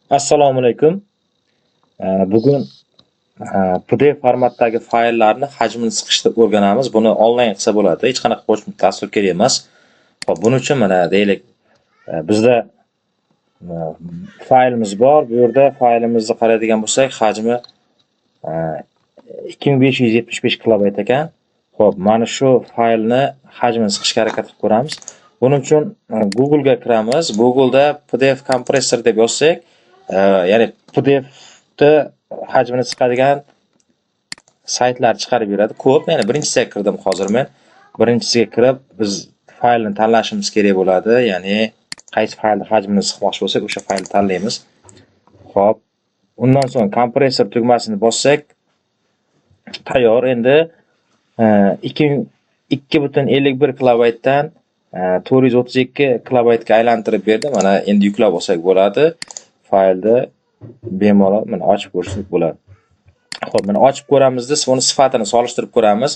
Assalomu alaykum. Bugun PDF formatdagi fayllarni hajmini siqishni o'rganamiz. Buni onlayn qilsa bo'ladi. Hech qanaqa qo'shimcha dastur kerak emas. Xo'p, buning uchun mana deylik, bizda faylimiz bor. Bu yerda faylimizni qaraydigan bo'lsak, hajmi 2575 kilobayt ekan. Xo'p, mana shu faylni hajmini siqishga harakat qilib ko'ramiz. Buning uchun Google'ga kiramiz. Google'da PDF kompressor deb yozsak, ya'ni PDFni hajmini siqadigan saytlar chiqarib beradi. Ko'p, ya'ni birinchisiga kirdim hozir men. Birinchisiga kirib, biz faylni tanlashimiz kerak bo'ladi. Ya'ni qaysi faylni hajmini siqmoqchi bo'lsak, o'sha faylni tanlaymiz. Xo'p, undan so'ng kompressor tugmasini bossak, tayyor. Endi 2,51 kilobaytdan 432 kilobaytga aylantirib berdi. Mana endi yuklab olsak bo'ladi. Faylni bemalol mana ochib ko'rsak bo'ladi. Xo'p, mana ochib ko'ramizda, uni sifatini solishtirib ko'ramiz.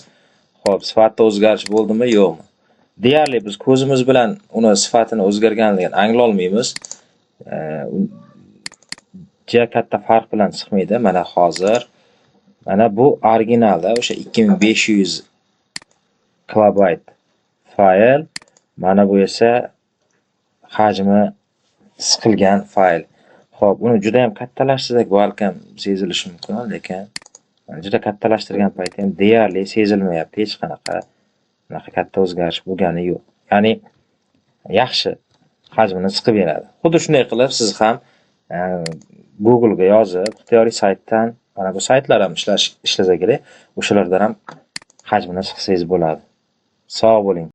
Xo'p, sifatda o'zgarish bo'ldimi, yo'qmi? Deyarli biz ko'zimiz bilan uni sifatini o'zgarganligini anglolmaymiz. Juda katta farq bilan chiqmaydi. Mana hozir mana bu originali, o'sha 2500 kilobayt fayl. Mana bu esa hajmi siqilgan fayl. Xo'p, uni juda ham kattalashtirsak balkim sezilishi mumkin, lekin juda kattalashtirgan paytda ham deyarli sezilmayapti. Hech qanaqa bunaqa katta o'zgarish bo'lgani yo'q. Ya'ni yaxshi hajmini siqib beradi. Xuddi shunday qilib siz ham Google'ga yozib, ixtiyoriy saytdan, mana bu saytlar ham ishlasa kerak, o'shalardan ham hajmini siqsangiz bo'ladi. Sog' bo'ling.